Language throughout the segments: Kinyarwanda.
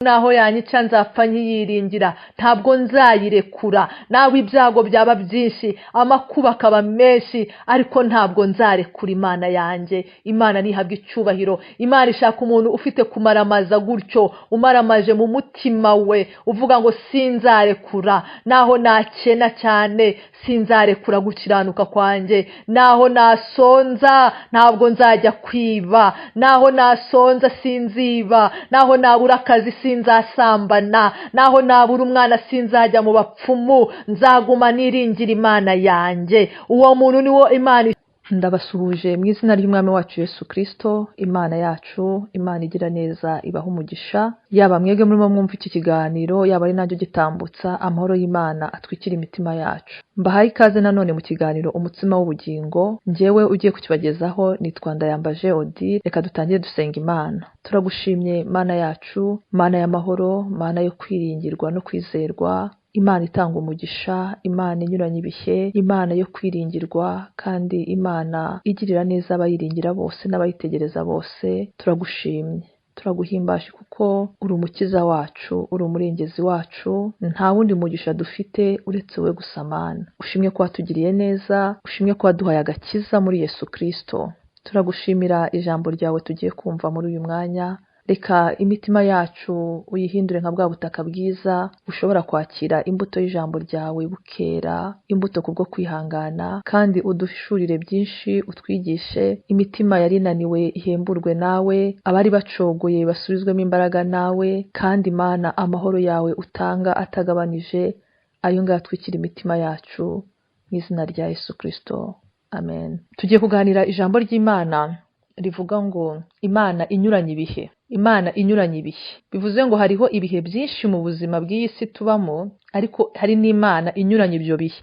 Naho yanyica nzapfa nkiyiringira, ntabwo nzayirekura. Nawe ibyago byaba byinshi, amakuba akaba menshi, ariko ntabwo nzarekura Imana yanjye. Imana ntihabwe icyubahiro. Imana ishaka umuntu ufite kumaramaza gutyo, umaramaje mu mutima we, uvuga ngo sinzarekura, naho nakena cyane sinzarekura gukiranuka kwanjye, naho nasonza ntabwo nzajya kwiba, naho nasonza sinziba, naho nabura akazi sinzasambana, naho nabura umwana sinzajya mu bapfumu, nzaguma niringira Imana yanjye. Uwo muntu niwo Imana. Ndabasuhuje mu izina ry'Umwami wacu Yesu Kristo. Imana yacu, Imana igira neza, ibaha umugisha. Yaba mwebwe murimo mwumva iki kiganiro, yaba ari nanjye ugitambutsa, amahoro y'Imana atwikira imitima yacu. Mbahaye ikaze nanone mu kiganiro Umutsima w'Ubugingo. Njyewe ugiye kukibagezaho nitwa Ndayambaje Odile. Reka dutangire dusenga Imana. Turagushimye, Mana yacu, Mana y'amahoro, Mana yo kwiringirwa no kwizerwa, Imana itanga umugisha, Imana inyuranye ibihe, Imana yo kwiringirwa, kandi Imana igirira neza abayiringira bose n'abayitegereza bose. Turagushimye, turaguhimbaje, kuko uri Umukiza wacu, uri Umurengezi wacu. Nta wundi mugisha dufite uretse wowe gusa. Mana, ushimwe ko watugiriye neza, ushimwe ko waduhaye agakiza muri Yesu Kristo. Turagushimira ijambo ryawe tugiye kumva muri uyu mwanya. Reka imitima yacu uyihindure nka bwa butaka bwiza bushobora kwakira imbuto y'ijambo ryawe, bukera imbuto kubwo kwihangana, kandi uduhishurire byinshi, utwigishe. Imitima yari inaniwe ihemburwe nawe, abari bacogoye basubizwemo imbaraga nawe, kandi Imana, amahoro yawe utanga atagabanije, ayo ngayo atwikira imitima yacu, mu izina rya Yesu Kristo, amen. Tugiye kuganira ijambo ry'Imana rivuga ngo Imana inyuranye ibihe. Imana inyuranye ibihe bivuze ngo hariho ibihe byinshi mu buzima bw'iyi si tubamo, ariko hari n'Imana inyuranye ibyo bihe.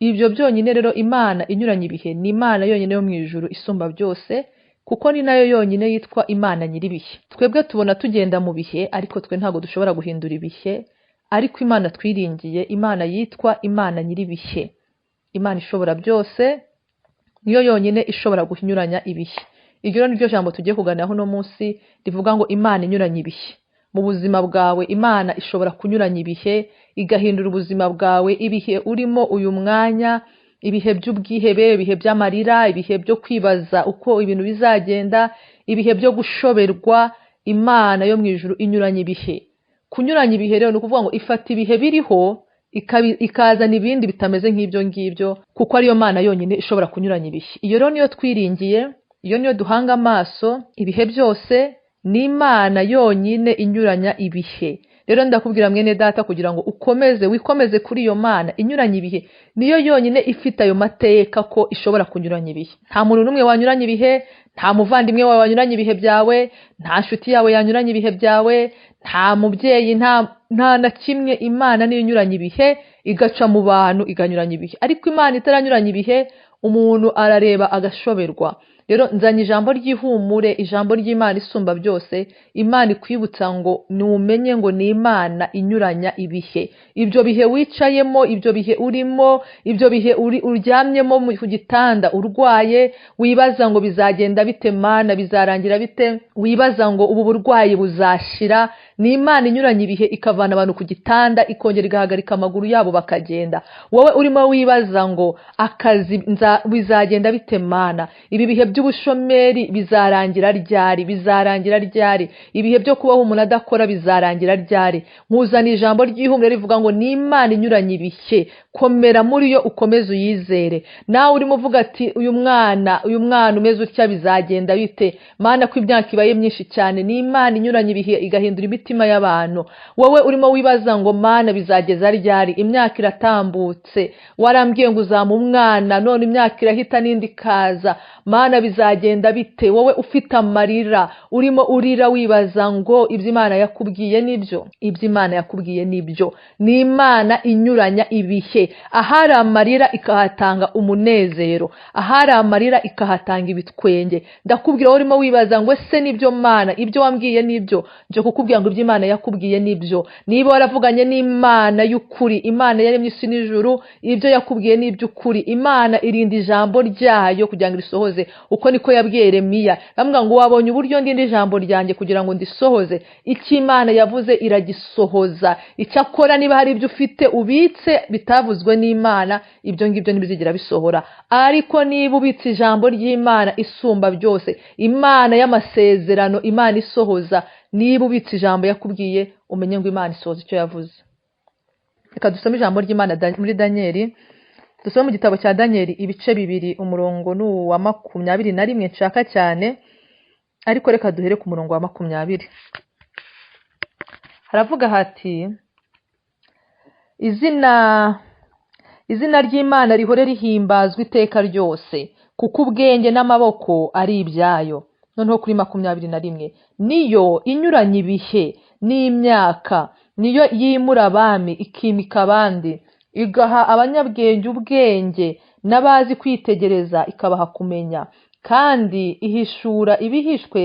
Ibyo byonyine rero, Imana inyuranye ibihe ni Imana yonyine yo mu ijuru isumba byose, kuko ni nayo yonyine yitwa Imana nyir'ibihe. Twebwe tubona tugenda mu bihe, ariko twe ntabwo dushobora guhindura ibihe. Ariko Imana twiringiye, Imana yitwa Imana nyir'ibihe, Imana ishobora byose, niyo yonyine ishobora gunyuranya ibihe. Iryo rero niryo jambo tugiye kuganiraho uno munsi, rivuga ngo Imana inyuranye ibihe mu buzima bwawe. Imana ishobora kunyuranya ibihe, igahindura ubuzima bwawe. Ibihe urimo uyu mwanya, ibihe by'ubwihebe, ibihe by'amarira, ibihe byo kwibaza uko ibintu bizagenda, ibihe byo gushoberwa, Imana yo mu ijuru inyuranya ibihe. Kunyuranya ibihe rero ni ukuvuga ngo ifata ibihe biriho ikazana ibindi bitameze nk'ibyo ngibyo, kuko ariyo Mana yonyine ishobora kunyuranya ibihe. Iyo rero niyo twiringiye, iyo niyo duhanga amaso ibihe byose. Ni Imana yonyine inyuranya ibihe. Rero ndakubwira, mwene data, kugira ngo ukomeze wikomeze kuri iyo Mana inyuranya ibihe. Niyo yonyine ifite ayo mateka ko ishobora kunyuranya ibihe. Nta muntu n'umwe wanyuranya ibihe, nta muvandimwe wawe wanyuranya ibihe byawe, nta nshuti yawe yanyuranya ibihe byawe, nta mubyeyi, nta na kimwe. Imana niyo inyuranya ibihe, igaca mu bantu iganyuranya ibihe. Ariko Imana itaranyuranya ibihe, umuntu arareba agashoberwa. Rero nzanye ijambo ry'ihumure, ijambo ry'Imana isumba byose, Imana ikwibutsa ngo numenye ngo ni Imana inyuranya ibihe. Ibyo bihe wicayemo, ibyo bihe urimo, ibyo bihe uri uryamyemo ku gitanda urwaye, wibaza ngo bizagenda bite Mana, bizarangira bite, wibaza ngo ubu burwayi buzashira, ni Imana inyuranya ibihe, ikavana abantu ku gitanda, ikongera igahagarika amaguru yabo bakagenda. Wowe urimo wibaza ngo akazi bizagenda bite Mana, ibi bihe by'ubushomeri bizarangira ryari, bizarangira ryari, ibihe byo kubaho umuntu adakora bizarangira ryari, nkuzana ijambo ry'ihumure rivuga ngo ni Imana inyuranye ibihe. Komera muri yo, ukomeze uyizere. Nawe urimo uvuga ati uyu mwana umeze utya bizagenda bite Mana, ko imyaka ibaye myinshi cyane, ni Imana inyuranye ibihe, igahindura imitima y'abantu. Wowe urimo wibaza ngo Mana, bizageza ryari, imyaka iratambutse, warambwiye ngo uzampa umwana, none imyaka irahita n'indi ikaza, Mana, bizagenda bite? Wowe ufite amarira, urimo urira wibaza ngo ibyo Imana yakubwiye nibyo, ibyo Imana yakubwiye nibyo. Ni Imana inyuranya ibihe. Ahari amarira ikahatanga umunezero, ahari amarira ikahatanga ibitwenge. Ndakubwira, wowe urimo wibaza ngo ese nibyo Mana, ibyo wambwiye nibyo, nje kukubwira ngo ibyo ibyo Imana yakubwiye nibyo. Niba waravuganye n'Imana y'ukuri, Imana yaremye isi n'ijuru, ibyo yakubwiye ni iby'ukuri. Imana irinda ijambo ryayo kugira ngo irisohoze. Uko niko yabwiye Yeremiya, aramubwira ngo wabonye uburyo ndinda ijambo ryanjye kugira ngo ndisohoze. Icyo Imana yavuze iragisohoza. Icyakora niba hari ibyo ufite ubitse bitavuzwe n'Imana, ibyo ngibyo ntibizigera bisohora. Ariko niba ubitse ijambo ry'Imana isumba byose, Imana y'amasezerano, Imana isohoza, niba ubitse ijambo yakubwiye, umenye ngo Imana isohoza icyo yavuze. Reka dusome ijambo ry'Imana muri Daniyeli. Dusome mu gitabo cya Daniyeli ibice 2, umurongo ni uwa 21 nshaka cyane, ariko reka duhere ku murongo wa 20. Haravuga hati: izina ry'Imana rihore rihimbazwa iteka ryose, kuko ubwenge n'amaboko ari ibyayo. Noneho kuri 21, niyo inyuranya ibihe n'imyaka, niyo yimura abami ikimika abandi, igaha abanyabwenge ubwenge n'abazi kwitegereza ikabaha kumenya, kandi ihishura ibihishwe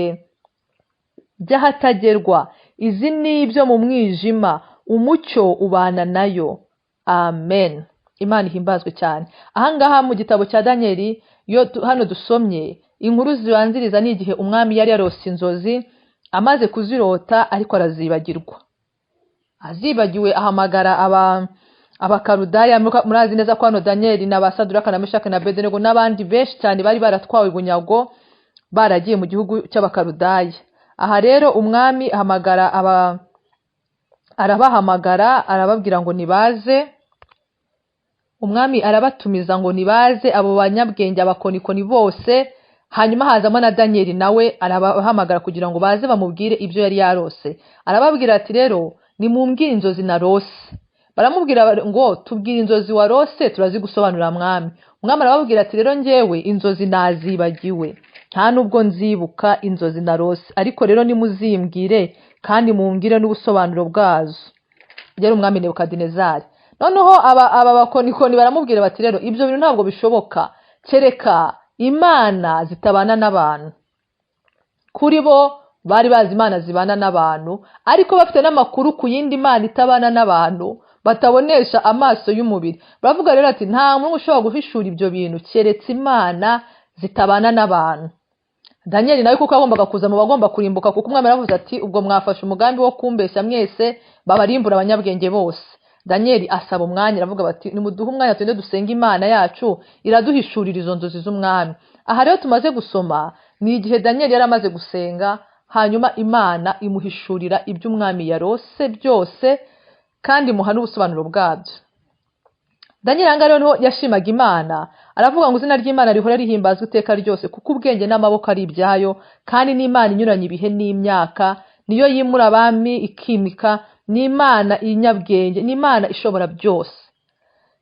by'ahatagerwa. Izi ni ibyo mu mwijima, umucyo ubana nayo. Amen. Imana ihimbazwe cyane. Ahangaha mu gitabo cya Daniyeli, iyo hano dusomye inkuru zibanziriza, ni igihe umwami yari yarose inzozi, amaze kuzirota ariko arazibagirwa. Azibagiwe ahamagara Abakarudaya. Murazi neza ko hano Daniyeli na ba Saduraka na Meshaki na Abedenego n'abandi benshi cyane bari baratwawe bunyago, baragiye mu gihugu cy'Abakarudaya. Aha rero umwami ahamagara aba, arabahamagara, arababwira ngo nibaze. Umwami arabatumiza ngo nibaze, abo banyabwenge, abakonikoni bose. Hanyuma hazamo na Daniyeli, nawe arabahamagara kugira ngo baze bamubwire ibyo yari yarose. Arababwira ati: rero nimumbwire inzozi narose. Baramubwira ngo: tubwire inzozi warose, turazigusobanurira mwami. Umwami arababwira ati: rero njyewe inzozi nazibagiwe, nta nubwo nzibuka inzozi narose, ariko rero nimuzimbwire kandi mumbwire n'ubusobanuro bwazo. Yari umwami Nebukadinezari. Noneho aba bakonikoni baramubwira bati: rero ibyo bintu ntabwo bishoboka, kereka imana zitabana n'abantu. Kuri bo bari bazi imana zibana n'abantu, ariko bafite n'amakuru ku yindi mana itabana n'abantu, batabonesha amaso y'umubiri. Baravuga rero ati: nta muntu ushobora guhishura ibyo bintu keretse imana zitabana n'abantu. Daniyeli nawe kuko yagombaga kuza mu bagomba kurimbuka, kuko umwami yaravuze ati: ubwo mwafashe umugambi wo kumbeshya mwese, babarimbura abanyabwenge bose. Daniyeli asaba umwanya, aravuga bati: nimuduhe umwanya tugende dusenge Imana yacu, iraduhishurira izo nzozi z'umwami. Aha rero tumaze gusoma ni igihe Daniyeli yari amaze gusenga, hanyuma Imana imuhishurira ibyo umwami yarose byose, kandi imuha n'ubusobanuro bwabyo. Daniyeli aha ngaha rero niho yashimaga Imana, aravuga ngo izina ry'Imana rihora rihimbazwa iteka ryose, kuko ubwenge n'amaboko ari ibyayo, kandi n'Imana inyuranye ibihe n'imyaka, niyo yimura abami ikimika, ni Imana inyabwenge, ni Imana ishobora byose.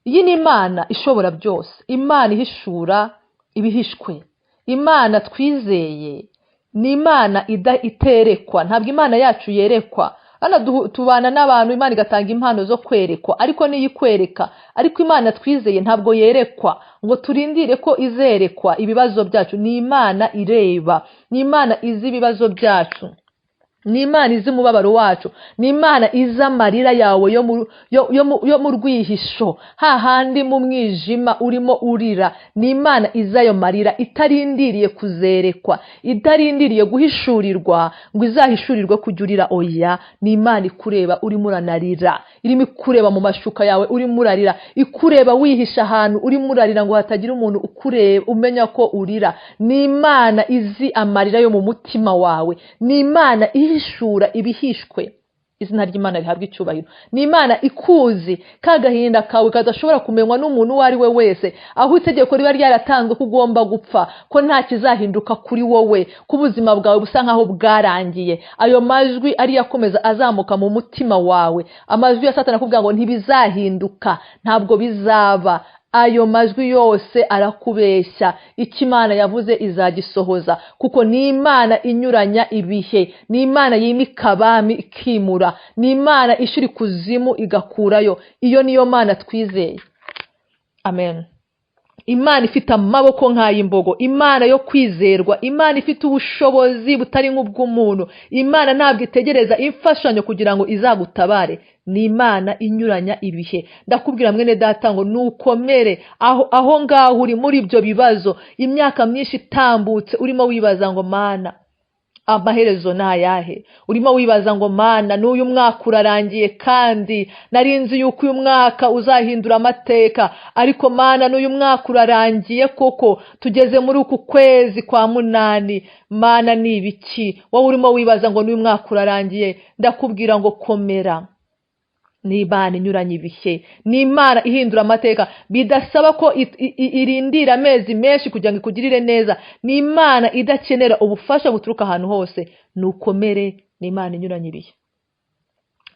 Iyi ni Imana ishobora byose, Imana ihishura ibihishwe. Imana twizeye ni Imana iterekwa. Ntabwo Imana yacu yerekwa. Hano tubana n'abantu, Imana igatanga impano zo kwerekwa, ariko niyo ikwereka. Ariko Imana twizeye ntabwo yerekwa ngo turindire ko izerekwa ibibazo byacu. Ni Imana ireba, ni Imana izi ibibazo byacu, ni Imana izi umubabaro wacu, ni Imana izi amarira yawe yo mu rwihisho, hahandi mu mwijima urimo urira. Ni Imana izi ayo marira, itarindiriye kuzerekwa, itarindiriye guhishurirwa ngo izahishurirwe kujya urira. Oya, ni Imana ikureba urimo uranarira, irimo ikureba mu mashuka yawe urimo urarira, ikureba wihisha ahantu urimo urarira ngo hatagira umuntu ukureba umenya ko urira. Ni Imana izi amarira yo mu mutima wawe, ni Imana ihishura ibihishwe. Izina ry'Imana rihabwa icyubahiro. Ni Imana ikuzi, ka gahinda kawe kadashobora kumenywa n'umuntu uwo ari we wese, aho itegeko riba ryaratanzwe ko ugomba gupfa, ko nta kizahinduka kuri wowe, ko ubuzima bwawe busa nkaho bwarangiye. Ayo majwi ariyo akomeza azamuka mu mutima wawe, amajwi ya Satani akubwira ngo ntibizahinduka, ntabwo bizaba. Ayo majwi yose arakubeshya. Icyo Imana yavuze izagisohoza, kuko ni Imana inyuranya ibihe, ni Imana yimika abami ikimura, ni Imana ishyira ikuzimu igakurayo. Iyo niyo Mana twizeye. Amen. Imana ifite amaboko nk'ay'imbogo, Imana yo kwizerwa, Imana ifite ubushobozi butari nk'ubw'umuntu. Imana ntabwo itegereza imfashanyo kugira ngo izagutabare, ni Imana inyuranya ibihe. Ndakubwira mwene data ngo nukomere aho ngaho uri muri ibyo bibazo, imyaka myinshi itambutse urimo wibaza ngo: "Mana, amaherezo ni ayahe?" Urimo wibaza ngo: "Mana, n'uyu mwaka urarangiye, kandi nari nzi yuko uyu mwaka uzahindura amateka, ariko Mana, n'uyu mwaka urarangiye koko, tugeze muri uku kwezi kwa munani. Mana, ni ibiki?" Wowe urimo wibaza ngo n'uyu mwaka urarangiye, ndakubwira ngo komera. Ni Imana inyuranye ibihe, ni Imana ihindura amateka bidasaba ko irindira amezi menshi kugira ngo ikugirire neza. Ni Imana idakenera ubufasha buturuka ahantu hose. Nukomere, ni Imana inyuranye ibihe,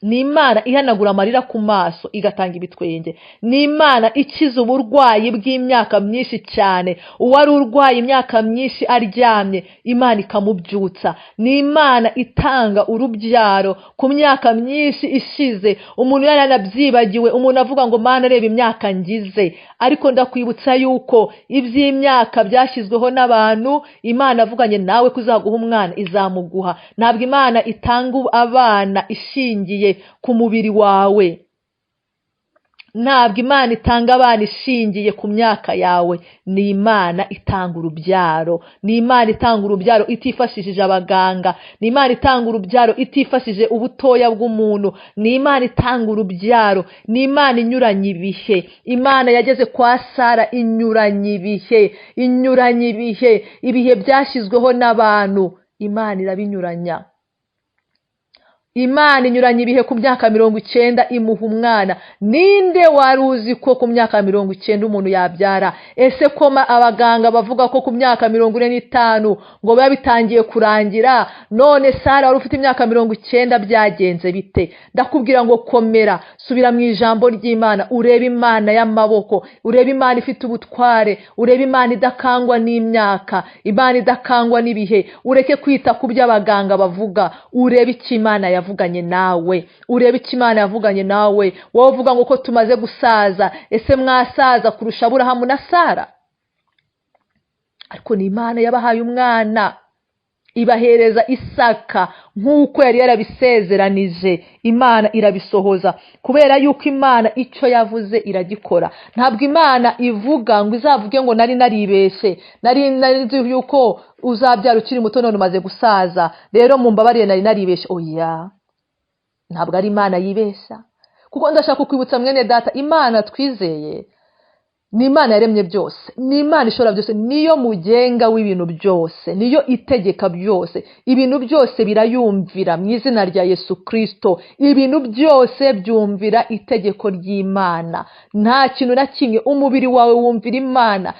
ni Imana ihanagura amarira ku maso igatanga ibitwenge, ni Imana ikiza uburwayi bw'imyaka myinshi cyane. Uwari urwaye imyaka myinshi aryamye, Imana ikamubyutsa. Ni Imana itanga urubyaro ku myaka myinshi ishize, umuntu yaranabyibagiwe, umuntu avuga ngo: "Mana, reba imyaka ngize." Ariko ndakwibutsa yuko iby'imyaka byashyizweho n'abantu. Imana avuganye nawe ko izaguha umwana, izamuguha. Ntabwo Imana itanga abana ishingiye ku mubiri wawe, ntabwo Imana itanga abana ishingiye ku myaka yawe. Ni Imana itanga urubyaro, ni Imana itanga urubyaro itifashishije abaganga, ni Imana itanga urubyaro itifashishije ubutoya bw'umuntu. Ni Imana itanga urubyaro, ni Imana inyuranye ibihe. Imana yageze kwa Sara inyuranye ibihe, inyuranye ibihe. Ibihe byashyizweho n'abantu, Imana irabinyuranya. Imana inyuranye ibihe, ku myaka 90 imuha umwana. Ninde wari uzi ko ku myaka 90 umuntu yabyara? Ese ko abaganga bavuga ko ku myaka 45 ngo biba bitangiye kurangira, none Sara wari ufite imyaka 90 byagenze bite? Ndakubwira ngo komera, subira mu ijambo ry'Imana, urebe Imana y'amaboko, urebe Imana ifite ubutware, urebe Imana idakangwa n'imyaka, Imana idakangwa n'ibihe. Ureke kwita ku byo abaganga bavuga, urebe icyo Imana yavuganye nawe, urebe icyo Imana yavuganye nawe. Wowe uvuga ngo ko tumaze gusaza, ese mwasaza kurusha Aburahamu na Sara? Ariko ni Imana yabahaye umwana, ibahereza Isaka nk'uko yari yarabisezeranije. Imana irabisohoza kubera yuko Imana icyo yavuze iragikora. Ntabwo Imana ivuga ngo izavuge ngo: "Nari naribeshye, nari nzi yuko uzabyara ukiri muto, none umaze gusaza, rero mumbabarire, nari naribeshye." Oya, ntabwo ari Imana yibeshya. Kuko ndashaka kukwibutsa mwene data, Imana twizeye ni Imana yaremye byose, ni Imana ishobora byose, niyo mugenga w'ibintu byose, niyo itegeka byose. Ibintu byose birayumvira mu izina rya Yesu Kirisito. Ibintu byose byumvira itegeko ry'Imana, nta kintu na kimwe. Umubiri wawe wumvira Imana,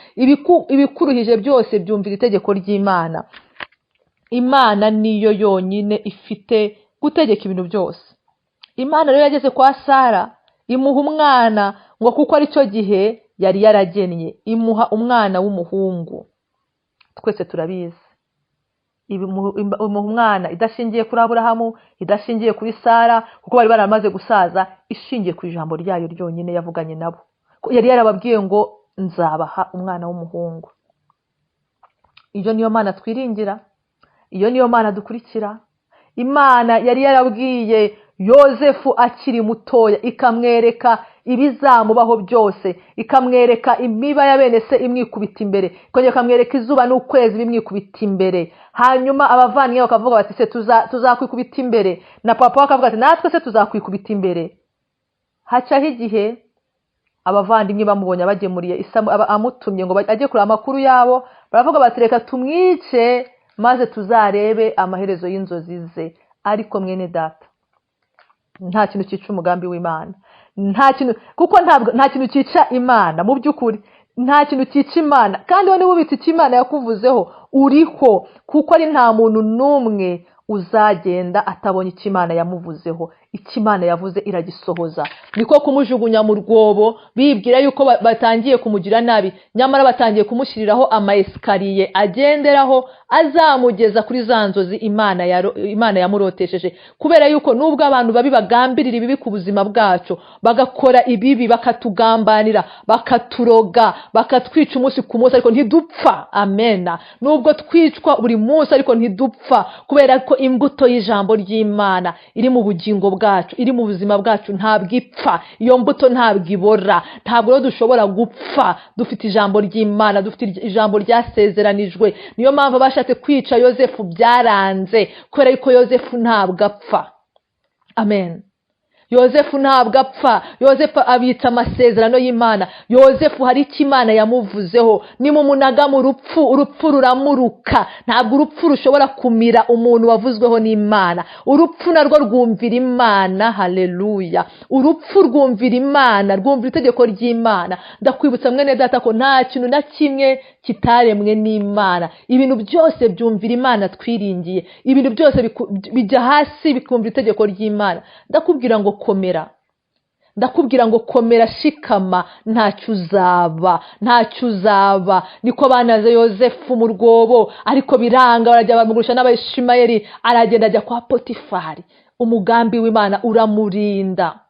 ibikuruhije byose byumvira itegeko ry'Imana. Imana niyo yonyine ifite gutegeka ibintu byose. Imana rero yageze kwa Sara imuha umwana, ngo kuko aricyo gihe yari yaragennye. Imuha umwana w'umuhungu, twese turabizi. Imuha umwana idashingiye kuri Aburahamu, idashingiye kuri Sara, kuko bari baramaze gusaza, ishingiye ku ijambo ryayo ryonyine yavuganye nabo. Ko yari yarababwiye ngo: "Nzabaha umwana w'umuhungu." Iyo niyo Mana twiringira, iyo niyo Mana dukurikira. Imana yari yarabwiye Yozefu akiri mutoya, ikamwereka ibizamubaho byose, ikamwereka imiba ya bene se imwikubita imbere, ikongera ikamwereka izuba n'ukwezi bimwikubita imbere. Hanyuma abavandimwe bakavuga bati: "Se tuzakwikubita imbere?" Na papa we akavuga ati: "Natwe se tuzakwikubita imbere?" Hacaho igihe, abavandimwe bamubonye abagemuriye, amutumye ngo ajye kureba amakuru yabo, baravuga bati: "Reka tumwice maze tuzarebe amaherezo y'inzozi ze." Ariko mwene data, nta kintu cyica umugambi w'Imana, nta kintu, kuko ntabwo nta kintu cyica Imana. Mu by'ukuri nta kintu cyica Imana. Kandi wowe niba ubitse icyo Imana yakuvuzeho, uriho, kuko ari nta muntu n'umwe uzagenda atabonye icyo Imana yamuvuzeho. Icyo Imana yavuze iragisohoza. Niko kumujugunya mu rwobo, bibwira yuko batangiye kumugira nabi, nyamara batangiye kumushyiriraho ama escalier agenderaho azamugeza kuri za nzozi Imana yamurotesheje. Kubera yuko nubwo abantu babi bagambirira ibibi ku buzima bwacu, bagakora ibibi, bakatugambanira, bakaturoga, bakatwica umunsi ku munsi, ariko ntidupfa. Amena. Nubwo twicwa buri munsi, ariko ntidupfa, kubera ko imbuto y'ijambo ry'Imana iri mu bugingo bwacu, iri mu buzima bwacu, ntabwo ipfa. Iyo mbuto ntabwo ibora. Ntabwo rero dushobora gupfa. Dufite ijambo ry'Imana, dufite ijambo ryasezeranijwe. Niyo mpamvu bashatse kwica Yosefu byaranze, kubera yuko Yosefu ntabwo apfa. Amen. Yosefu ntabwo apfa. Yosefu abitsa amasezerano y'Imana. Yosefu hari icyo Imana yamuvuzeho. Nimumunaga mu rupfu, urupfu ruramuruka. Ntabwo urupfu rushobora kumira umuntu wavuzweho n'Imana. Urupfu narwo rwumvira Imana. Haleluya. Urupfu rwumvira Imana, rwumvira itegeko ry'Imana. Ndakwibutsa, mwene data, ko nta kintu na kimwe kitaremwe n'Imana. Ibintu byose byumvira Imana twiringiye. Ibintu byose bijya hasi bikumvira itegeko ry'Imana. Ndakubwira ngo komera, ndakubwira ngo komera, shikama, ntacyo uzaba, ntacyo uzaba. Niko banaze Yosefu mu rwobo, ariko biranga, barajya bamugurisha n'Abayishimayeli, aragenda ajya kwa Potifari. Umugambi w'Imana uramurinda.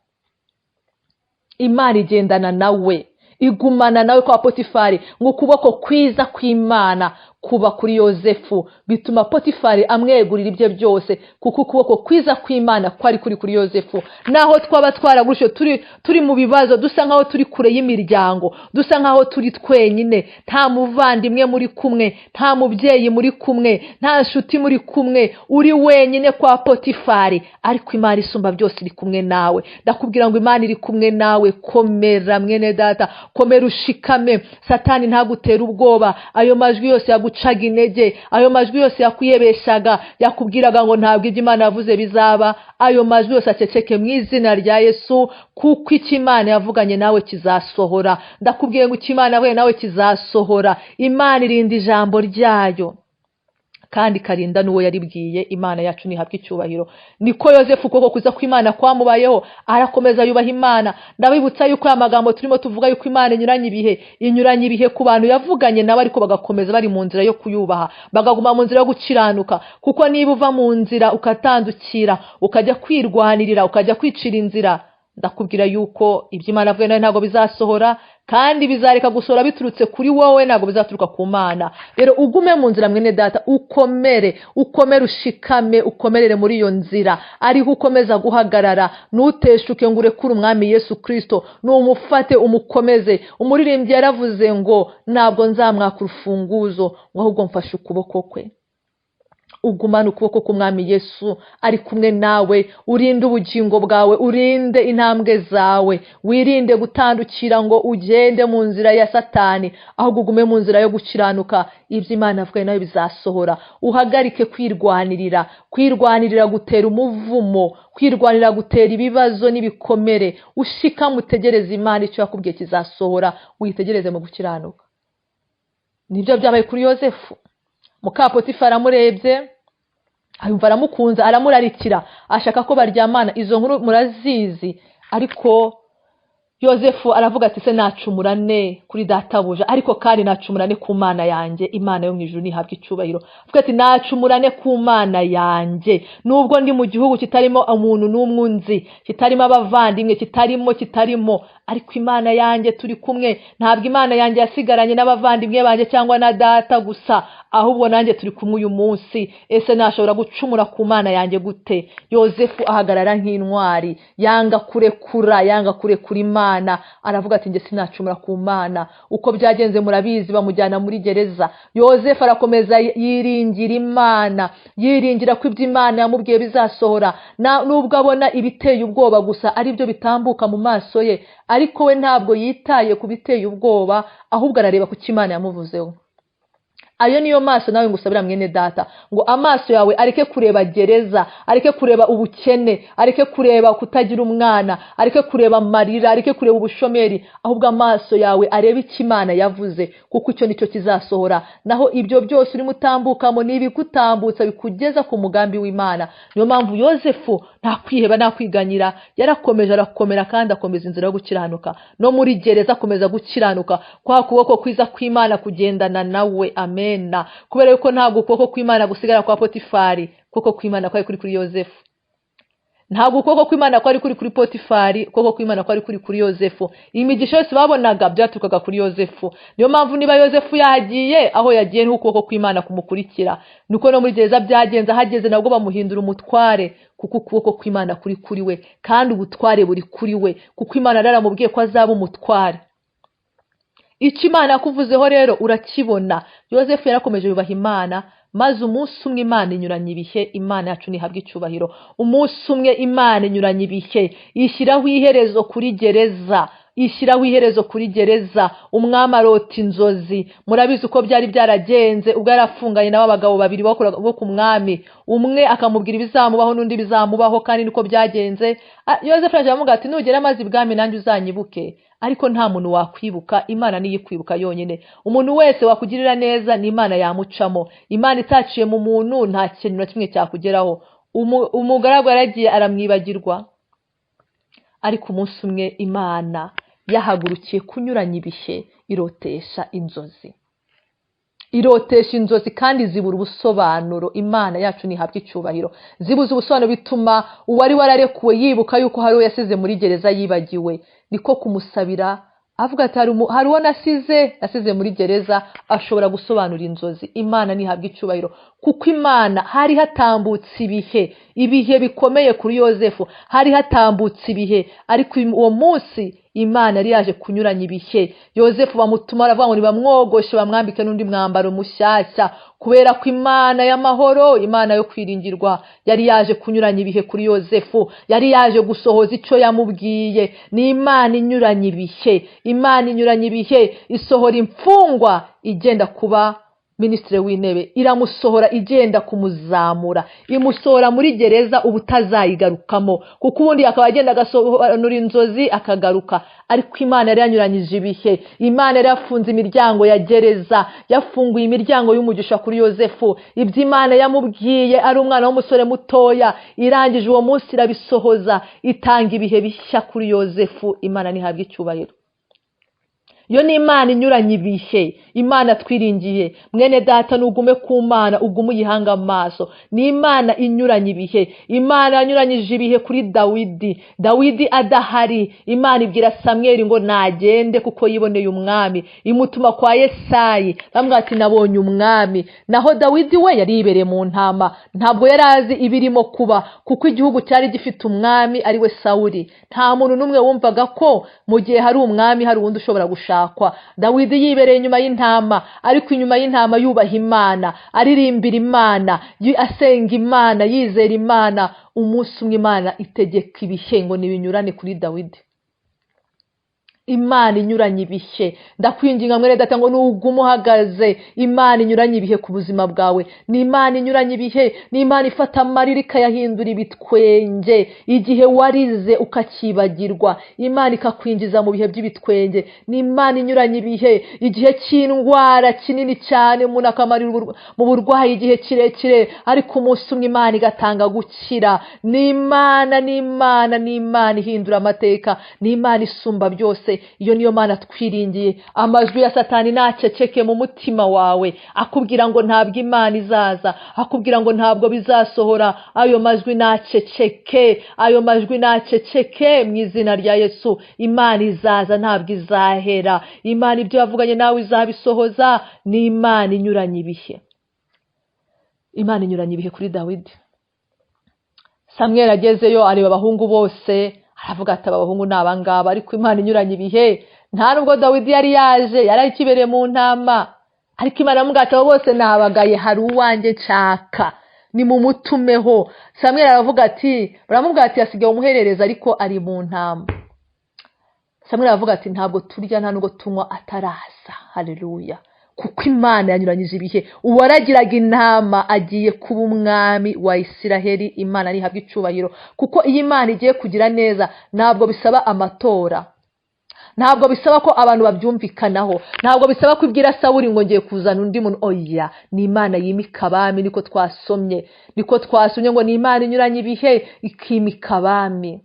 Imana igendana nawe, igumana nawe kwa Potifari. Ngo ukuboko kwiza kw'Imana kuba kuri Yosefu, bituma Potifari amwegurira ibye byose, kuko ukuboko kwiza kw'Imana kwari kuri kuri Yosefu. Naho twaba twaragurishije, turi mu bibazo, dusa nkaho turi kure y'imiryango, dusa nkaho turi twenyine, nta muvandimwe muri kumwe, nta mubyeyi muri kumwe, nta nshuti muri kumwe, uri wenyine kwa Potifari, ariko Imana isumba byose iri kumwe nawe. Ndakubwira ngo Imana iri kumwe nawe. Komera, mwene data, komera ushikame. Satani ntagutere ubwoba. Ayo majwi yose yagucaga intege, ayo majwi yose yakuyebeshaga, yakubwiraga ngo ntabwo ibyo Imana yavuze bizaba, ayo majwi yose aceceke mu izina rya Yesu, kuko icyo Imana yavuganye nawe kizasohora. Ndakubwiye ngo icyo Imana yavuganye nawe kizasohora. Imana irinda ijambo ryayo kandi ikarinda n'uwo yaribwiye. Imana yacu ntihabwe icyubahiro. Niko Yosefu ukuboko kuza kw'Imana kwamubayeho, arakomeza yubaha Imana. Ndabibutsa yuko aya magambo turimo tuvuga yuko Imana inyuranye ibihe, inyuranye ibihe ku bantu yavuganye nabo, ariko bagakomeza bari mu nzira yo kuyubaha, bagaguma mu nzira yo gukiranuka. Kuko niba uva mu nzira ukatandukira, ukajya kwirwanirira, ukajya kwicira inzira, ndakubwira yuko ibyo Imana avuye nawe ntabwo bizasohora, kandi bizareka gusohora biturutse kuri wowe, ntabwo bizaturuka ku Mana. Rero ugume mu nzira, mwene data, ukomere, ukomere, ushikame, ukomerere muri iyo nzira, ariho ukomeza guhagarara. Ntuteshuke ngo urekure Umwami Yesu Kirisito, numufate umukomeze. Umuririmbyi yaravuze ngo ntabwo nzamwaka urufunguzo, ngo ahubwo mfashe ukuboko kwe. Ugumane ukuboko k'Umwami Yesu ari kumwe nawe, urinde ubugingo bwawe, urinde intambwe zawe, wirinde gutandukira ngo ugende mu nzira ya Satani, ahubwo ugume mu nzira yo gukiranuka. Ibyo Imana avuga nawe bizasohora. Uhagarike kwirwanirira. Kwirwanirira gutera umuvumo, kwirwanirira gutera ibibazo n'ibikomere. Ushikame, utegereze Imana, icyo yakubwiye kizasohora, witegereze mu gukiranuka. Nibyo byabaye kuri Yosefu. Muka Potifari amurebye yumva aramukunze, aramurarikira, ashaka ko baryamana. Izo nkuru murazizi. Ariko Yosefu aravuga ati: "Se nacumura ne kuri databuja? Ariko kandi nacumura ne ku Mana yanjye?" Imana yo mu ijuru ntihabwa icyubahiro. Avuga ati: "Nacumura ne ku Mana yanjye, nubwo ndi mu gihugu kitarimo umuntu n'umwe unzi, kitarimo abavandimwe, kitarimo, ariko Imana yanjye turi kumwe. Ntabwo Imana yanjye yasigaranye n'abavandimwe banjye cyangwa na data gusa, ahubwo nanjye turi kumwe uyu munsi. Ese nashobora gucumura ku Mana yanjye gute?" Yosefu ahagarara nk'intwari, yanga kurekura, yanga kurekura Imana. Aravuga ati: "Njye sinacumura ku Mana." Uko byagenze murabizi, bamujyana muri gereza. Yosefu arakomeza yiringira Imana, yiringira ko ibyo Imana yamubwiye bizasohora, nubwo abona ibiteye ubwoba gusa aribyo bitambuka mu maso ye, ariko we ntabwo yitaye ku biteye ubwoba, ahubwo arareba ku cyo Imana yamuvuzeho. Ayo niyo maso nawe ngusabira, mwene data, ngo amaso yawe areke kureba gereza, areke kureba ubukene, areke kureba kutagira umwana, areke kureba amarira, areke kureba ubushomeri, ahubwo amaso yawe arebe icyo Imana yavuze, kuko icyo nicyo kizasohora. Naho ibyo byose urimo utambukamo ni ibigutambutsa bikugeza ku mugambi w'Imana. Niyo mpamvu Yosefu nta kwiheba, nta kwiganyira, yarakomeje, arakomera, kandi akomeza inzira yo gukiranuka. No muri gereza akomeza gukiranuka, kwa kuboko kwiza kw'Imana kugendana nawe. Amena. Kubera yuko ntabwo ukuboko kw'Imana gusigara kwa Potifari, ukuboko kw'Imana kwari kuri kuri Yosefu. Ntabwo ukuboko kw'Imana kwari kuri kuri Potifari, ukuboko kw'Imana kwari kuri kuri Yosefu. Imigisha yose babonaga byaturukaga kuri Yosefu. Niyo mpamvu niba Yosefu yagiye aho yagiye, niho ukuboko kw'Imana kumukurikira. Niko no muri gereza byagenze, ahageze nabwo bamuhindura umutware, kuko ukuboko kw'Imana kuri kuri we, kandi ubutware buri kuri we, kuko Imana yaramubwiye ko azaba umutware. Icyo Imana yakuvuzeho rero urakibona. Yosefu yarakomeje yubaha Imana, maze umunsi umwe Imana inyuranya ibihe. Imana yacu ntihabwa icyubahiro. Umunsi umwe Imana inyuranya ibihe, ishyiraho iherezo kuri gereza, ishyiraho iherezo kuri gereza. Umwami arota inzozi. Murabizi uko byari byaragenze ubwo yari afunganye nawe abagabo babiri bo ku mwami, umwe akamubwira ibizamubaho n'undi bizamubaho, kandi niko byagenze. Yosefu yaje aramubwira ati: "Nugera maze ibwami nanjye uzanyibuke." Ariko nta muntu wakwibuka, Imana niyo ikwibuka yonyine. Umuntu wese wakugirira neza ni Imana yamucamo. Imana itaciye mu muntu, nta kintu na kimwe cyakugeraho. Umugaragu yaragiye aramwibagirwa, ariko umunsi umwe Imana yahagurukiye kunyuranya ibihe, irotesha inzozi, irotesha inzozi, kandi zibura ubusobanuro. Imana yacu ntihabwa icyubahiro. Zibuze ubusobanuro, bituma uwari wararekuwe yibuka yuko hari uwo yasize muri gereza yibagiwe. Niko kumusabira, avuga ati: "Hari uwo nasize muri gereza ashobora gusobanura inzozi." Imana ntihabwa icyubahiro, kuko Imana, hari hatambutse ibihe, ibihe bikomeye kuri Yosefu, hari hatambutse ibihe, ariko uwo munsi Imana yari yaje kunyuranya ibihe. Yosefu bamutuma, aravuga ngo nibamwogoshe, bamwambike n'undi mwambaro mushyashya, kubera ko Imana y'amahoro, Imana yo kwiringirwa, yari yaje kunyuranya ibihe kuri Yosefu, yari yaje gusohoza icyo yamubwiye. Ni Imana inyuranya ibihe. Imana inyuranya ibihe, isohora imfungwa igenda kuba minisitiri w'intebe, iramusohora igenda kumuzamura, imusohora muri gereza ubutazayigarukamo, kuko ubundi akaba agenda agasobanura inzozi akagaruka. Ariko Imana yari yanyuranyije ibihe. Imana yari yafunze imiryango ya gereza, yafunguye imiryango y'umugisha kuri Yosefu. Ibyo Imana yamubwiye ari umwana w'umusore mutoya, irangije uwo munsi irabisohoza, itanga ibihe bishya kuri Yosefu. Imana ntihabwe icyubahiro. Iyo ni Imana inyuranye ibihe, Imana twiringiye. Mwene data, nugume ku Mana, ugume uyihanga amaso. Ni Imana inyuranye ibihe. Imana yanyuranyije ibihe kuri Dawidi. Dawidi adahari, Imana ibwira Samweli ngo nagende kuko yiboneye umwami. Imutuma kwa Yesayi, bamubwira ati: "Nabonye umwami." Naho Dawidi we yari yibereye mu ntama, ntabwo yari azi ibirimo kuba, kuko igihugu cyari gifite umwami ari we Sawuli. Nta muntu n'umwe wumvaga ko mu gihe hari umwami hari uwundi ushobora gushakwa. Dawidi yibereye inyuma y'intama, ariko inyuma y'intama yubaha Imana, aririmbira Imana, asenga Imana, yizera Imana. Umunsi umwe Imana itegeka ibihe ngo nibinyurane kuri Dawidi. Imana inyuranye ibihe. Ndakwinginga, mwene data, ngo nugume uhagaze, Imana inyuranye ibihe ku buzima bwawe. Ni Imana inyuranye ibihe, ni Imana ifata amarira ikayahindura ibitwenge. Igihe warize ukacyibagirwa, Imana ikakwinjiza mu bihe by'ibitwenge. Ni Imana inyuranye ibihe. Igihe cy'indwara kinini cyane, umuntu akamarira mu burwayi igihe kirekire, ariko umunsi umwe Imana igatanga gukira. Ni Imana, ni Imana, ni Imana ihindura amateka, ni Imana isumba byose. Iyo niyo Mana twiringiye. Amajwi ya Satani naceceke mu mutima wawe, akubwira ngo ntabwo Imana izaza, akubwira ngo ntabwo bizasohora. Ayo majwi naceceke, ayo majwi naceceke mu izina rya Yesu. Imana izaza, ntabwo izahera. Imana ibyo yavuganye nawe izabisohoza. Ni Imana inyuranye ibihe. Imana inyuranye ibihe kuri Dawidi. Samweli agezeyo areba abahungu bose, aravuga ati: "Aba bahungu ni abangaba." Ariko Imana inyuranye ibihe, nta nubwo Dawidi yari yaje, yari akibereye mu ntama, ariko Imana aramubwira ati: "Abo bose nabagaye, hari uwanjye nshaka, nimumutumeho." Samweli aravuga ati, baramubwira ati: "Hasigaye umuherereza, ariko ari mu ntama." Samweli aravuga ati: "Ntabwo turya, nta nubwo tunywa ataraza." Haleluya! Kuko Imana yanyuranyije ibihe. Uwaragiraga intama agiye kuba umwami wa Isiraheli. Imana ntihabwa icyubahiro, kuko iyo Imana igiye kugira neza ntabwo bisaba amatora, ntabwo bisaba ko abantu babyumvikanaho, ntabwo bisaba ko ibwira Sawuli ngo ngiye kuzana undi muntu. Oya, ni Imana yimika abami. Niko twasomye ngo ni Imana inyuranye ibihe ikimika abami.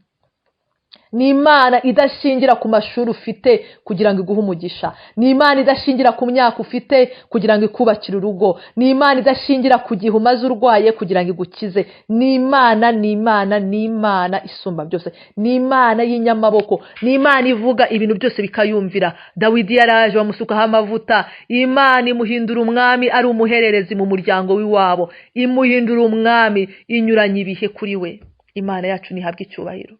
Ni Imana idashingira ku mashuri ufite kugira ngo iguhe umugisha. Ni Imana idashingira ku myaka ufite kugira ngo ikubakire urugo. Ni Imana idashingira ku gihe umaze urwaye kugira ngo igukize. Ni Imana, ni Imana, ni Imana isumba byose. Ni Imana y'inyamaboko. Ni Imana ivuga ibintu byose bikayumvira. Dawidi yaraje bamusukaho amavuta, Imana imuhindura umwami ari umuhererezi mu muryango w'iwabo, imuhindura umwami, inyuranye ibihe kuri we. Imana yacu ntihabwe icyubahiro.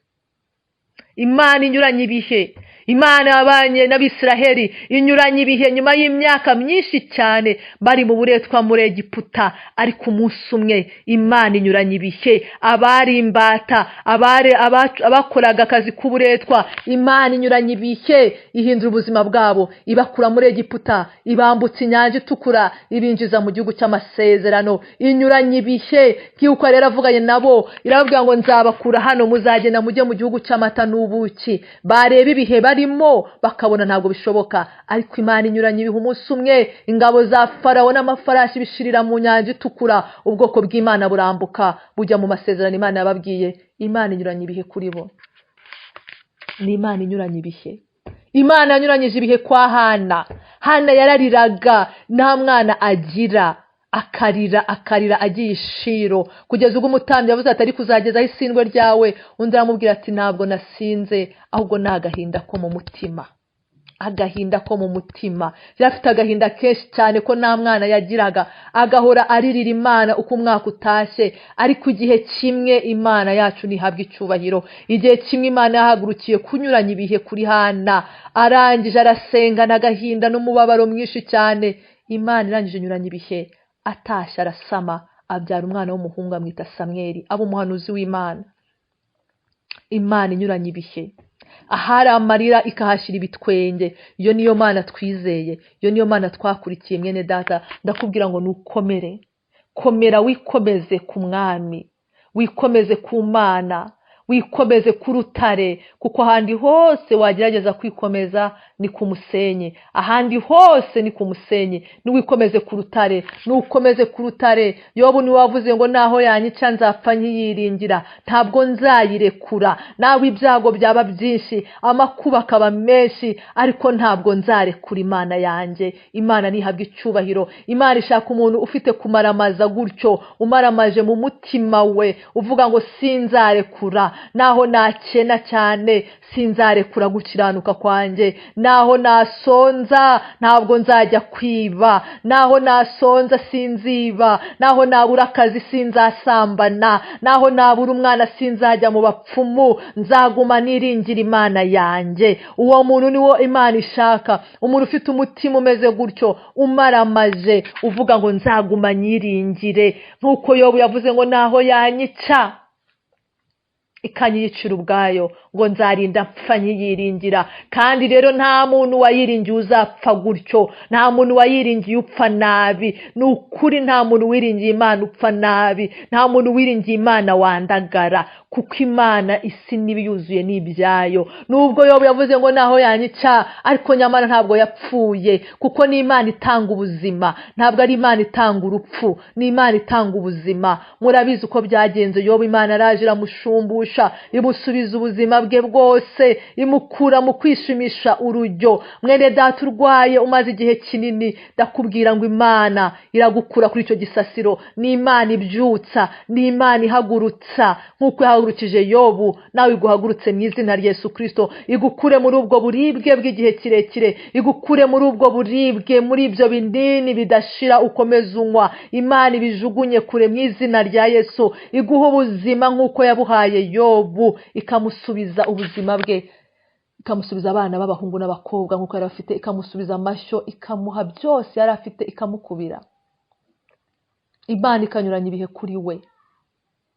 Imana inyuranye ibihe. Imana yabanye n'Abisiraheli inyuranye ibihe nyuma y'imyaka myinshi cyane bari mu buretwa muri Egiputa. Ariko umunsi umwe Imana inyuranye ibihe. Abari imbata, abari abakoraga akazi k'uburetwa, Imana inyuranye ibihe, ihindura ubuzima bwabo, ibakura muri Egiputa, ibambutsa Inyanja Itukura, ibinjiza mu gihugu cy'amasezerano. Inyuranye ibihe. Nk'uko rero avuganye nabo, irababwira ngo nzabakura hano, muzagenda mujye mu gihugu cy'amata n'ubuki. Bareba ibihe barimo bakabona ntabwo bishoboka, ariko Imana inyuranye ibihe. Umunsi umwe ingabo za Farawo n'amafarashi bishirira mu Nyanja Itukura, ubwoko bw'Imana burambuka bujya mu masezerano Imana yababwiye. Imana inyuranye ibihe kuri bo. Ni Imana inyuranye ibihe. Imana yanyuranyije ibihe kwa Hana. Hana yarariraga, nta mwana agira, akarira, akarira agiye i Shilo, kugeza ubwo umutambyi yavuze ati: "Ariko uzagezaho isindwe ryawe?" Undi aramubwira ati: "Ntabwo nasinze, ahubwo ni agahinda ko mu mutima." Agahinda ko mu mutima. Yari afite agahinda kenshi cyane ko nta mwana yagiraga, agahora aririra Imana uko umwaka utashye. Ariko igihe kimwe, Imana yacu ntihabwa icyubahiro, igihe kimwe Imana yahagurukiye kunyuranya ibihe kuri Hana. Arangije arasengana agahinda n'umubabaro mwinshi cyane. Imana irangije inyuranya ibihe, atashye arasama, abyara umwana w'umuhungu, amwita Samweli, aba umuhanuzi w'Imana. Imana inyuranye ibihe. Ahari amarira ikahashyira ibitwenge. Iyo niyo Mana twizeye, iyo niyo Mana twakurikiye. Mwene data, ndakubwira ngo nukomere, komera, wikomeze ku Mwami, wikomeze ku Mana, wikomeze ku rutare, kuko ahandi hose wagerageza kwikomeza ni ku musenyi. Ahandi hose ni ku musenyi. Niwikomeze ku rutare, nukomeze ku rutare. Yobu niwe wavuze ngo naho yanyica nzapfa nkiyiringira, ntabwo nzayirekura. Nawe ibyago byaba byinshi, amakuba akaba menshi, ariko ntabwo nzarekura Imana yanjye. Imana ntihabwe icyubahiro. Imana ishaka umuntu ufite kumaramaza gutyo, umaramaje mu mutima we, uvuga ngo sinzarekura, naho nakena cyane sinzarekura gukiranuka kwanjye, naho nasonza ntabwo nzajya kwiba, naho nasonza sinziba, naho nabura akazi sinzasambana, naho nabura umwana sinzajya mu bapfumu, nzaguma niringira Imana yanjye. Uwo muntu niwo Imana ishaka, umuntu ufite umutima umeze gutyo, umaramaje, uvuga ngo nzaguma nyiringire, nk'uko Yobu yavuze ngo naho yanyica ikanyiyicira ubwayo, ngo nzarinda mpfa nyiyiringira. Kandi rero nta muntu wayiringiye uzapfa gutyo, nta muntu wayiringiye upfa nabi. Ni ukuri, nta muntu wiringiye Imana upfa nabi, nta muntu wiringiye Imana wandagara, kuko Imana isi n'ibiyuzuye ni ibyayo. Nubwo Yobu yavuze ngo naho yanyica, ariko nyamara ntabwo yapfuye, kuko ni Imana itanga ubuzima, ntabwo ari Imana itanga urupfu, ni Imana itanga ubuzima. Murabizi uko byagenze. Yobu Imana araje iramushumbusha, imusubiza ubuzima bwe bwose, imukura mu kwishimisha urujyo. Mwene data urwaye umaze igihe kinini, ndakubwira ngo Imana iragukura kuri icyo gisasiro. Ni Imana ibyutsa, ni Imana ihagurutsa. Nk'uko yahagurukije Yobu, nawe iguhagurutse mu izina rya Yesu Kirisito, igukure muri ubwo buribwe bw'igihe kirekire, igukure muri ubwo buribwe, muri ibyo binini bidashira ukomeza unywa. Imana ibijugunye kure mu izina rya Yesu, iguha ubuzima nk'uko yabuhaye Yobu, ikamusubiza ubuzima bwe, ikamusubiza abana b'abahungu n'abakobwa nk'uko yari afite, ikamusubiza amashyo, ikamuha byose yari afite, ikamukubira. Imana ikanyuranya ibihe kuri we.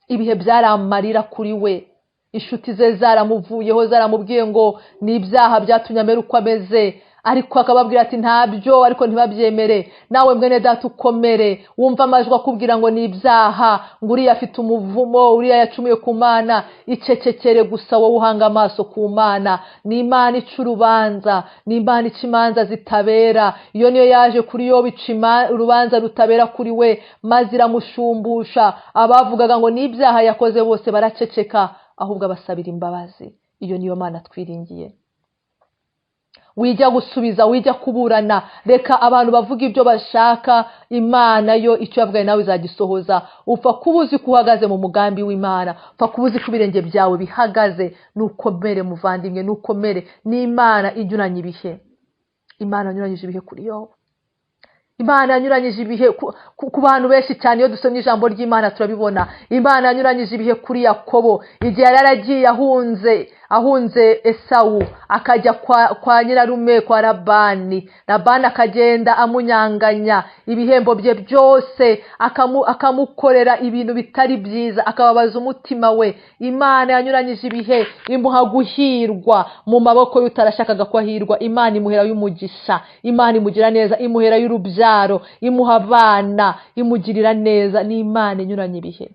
Ibihe byari amarira kuri we, inshuti ze zaramuvuyeho, zaramubwiye ngo ni ibyaha byatumye amera uko ameze. Ariko akababwira ati ntabyo, ariko ntibabyemere. Nawe mwene data ukomere, wumva amajwi akubwira ngo ni ibyaha, ngo uriya afite umuvumo, uriya yacumuye ku Mana. Icecekere gusa, wowe uhanga amaso ku Mana. Ni Imana ica urubanza, ni Imana ica imanza zitabera. Iyo niyo yaje kuri yo bica urubanza rutabera kuri we, maze iramushumbusha. Abavugaga ngo ni ibyaha yakoze bose baraceceka, ahubwo abasabira imbabazi. Iyo niyo Mana twiringiye. Wijya gusubiza, wijya kuburana, reka abantu bavuga ibyo bashaka. Imana yo icyo yavugaye nawe izagisohoza. Upfa kuba uzi ko uhagaze mu mugambi w'Imana, upfa kuba uzi ko ibirenge byawe bihagaze. Nukomere muvandimwe, nukomere. Ni Imana inyuranye ibihe. Imana yanyuranyije ibihe kuri Yobu, Imana yanyuranyije ibihe ku bantu benshi cyane. Iyo dusomye ijambo ry'Imana turabibona. Imana yanyuranyije ibihe kuri Yakobo igihe yari yaragiye ahunze Esawu, akajya kwa nyirarume kwa Labani. Labani akagenda amunyanganya ibihembo bye byose, akamukorera ibintu bitari byiza, akababaza umutima we. Imana yanyuranyije ibihe, imuha guhirwa mu maboko y'utarashakaga ko ahirwa. Imana imuhera y'umugisha, Imana imugira neza, imuhera y'urubyaro, imuha abana, imugirira neza. Ni Imana inyuranye ibihe,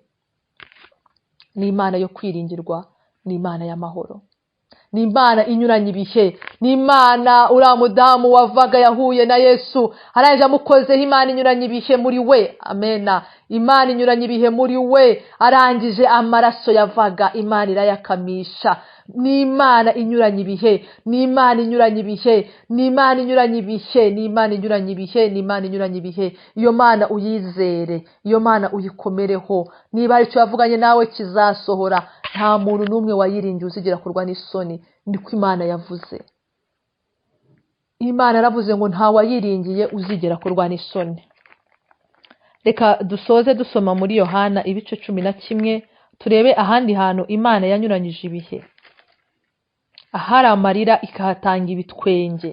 ni Imana yo kwiringirwa, ni Imana y'amahoro, ni Imana inyuranye ibihe. Ni Imana uriya mudamu wavaga yahuye na Yesu arangije amukozeho, Imana inyuranye ibihe muri we. Amena. Imana inyuranye ibihe muri we, arangije amaraso yavaga Imana irayakamisha. Ni Imana inyuranye ibihe, ni Imana inyuranye ibihe, ni Imana inyuranye ibihe, ni Imana inyuranye ibihe, ni Imana inyuranye ibihe. Iyo Mana uyizere, iyo Mana uyikomereho. Niba hari icyo yavuganye nawe kizasohora. Nta muntu n'umwe wayiringiye uzigera kurwa n'isoni. Niko Imana yavuze. Imana yaravuze ngo nta wayiringiye uzigera kurwa n'isoni. Reka dusoze dusoma muri Yohana ibice 11, turebe ahandi hantu Imana yanyuranyije ibihe. Ahari amarira ikahatanga ibitwenge,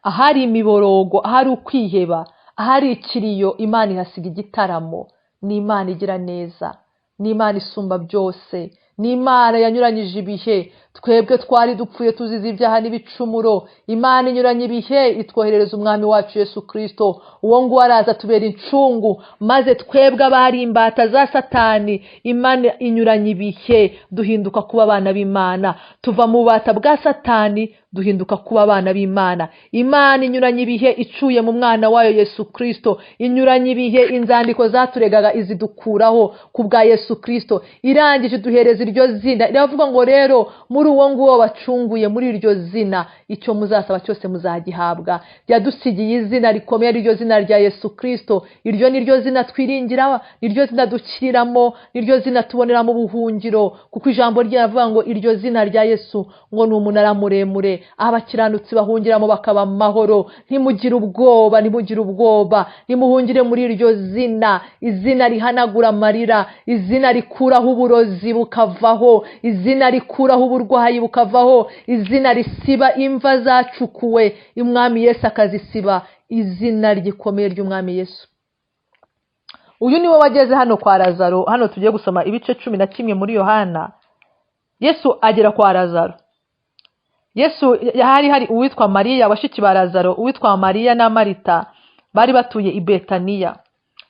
ahari imiborogo, ahari ukwiheba, ahari ikiriyo, Imana ihasiga igitaramo. Ni Imana igira neza, ni Imana isumba byose, ni Imana yanyuranyije ibihe. Twebwe twari dupfuye tuzize ibyaha n'ibicumuro, Imana inyuranye ibihe itwoherereza umwami wacu Yesu Kristo. Uwo nguwo araza tubera incungu, maze twebwe abari imbata za Satani, Imana inyuranye ibihe duhinduka kuba abana b'Imana. Tuva mu bubata bwa Satani duhinduka kuba abana b'Imana. Imana inyuranye ibihe icuye mu mwana wayo Yesu Kristo. Inyuranye ibihe, inzandiko zaturegaga izidukuraho ku bwa Yesu Kristo. Irangije iduhereza iryo zina, iravuga ngo rero muri uwo nguwo bacunguye, muri iryo zina icyo muzasaba cyose muzagihabwa. Yadusigiye izina rikomeye, ariryo zina rya Yesu Kristo. Iryo ni ryo zina twiringira, niryo zina dukiriramo, niryo zina tuboneramo ubuhungiro, kuko ijambo rye riravuga ngo iryo zina rya Yesu ngo ni umunara muremure abakiranutsi bahungiramo bakaba amahoro. Ntimugire ubwoba, ntimugire ubwoba, nimuhungire muri iryo zina, izina rihanagura amarira, izina rikuraho uburozi bukavaho, izina rikuraho uburwayi bukavaho, izina risiba imva zacukuwe, umwami Yesu akazisiba, izina rikomeye ry'umwami Yesu. Uyu niwe wageze hano kwa Lazaro. Hano tugiye gusoma ibice 11 muri Yohana. Yesu agera kwa Lazaro. Yesu hari uwitwa Mariya, bashiki ba Lazaro, uwitwa Mariya na Marita, bari batuye i Betaniya,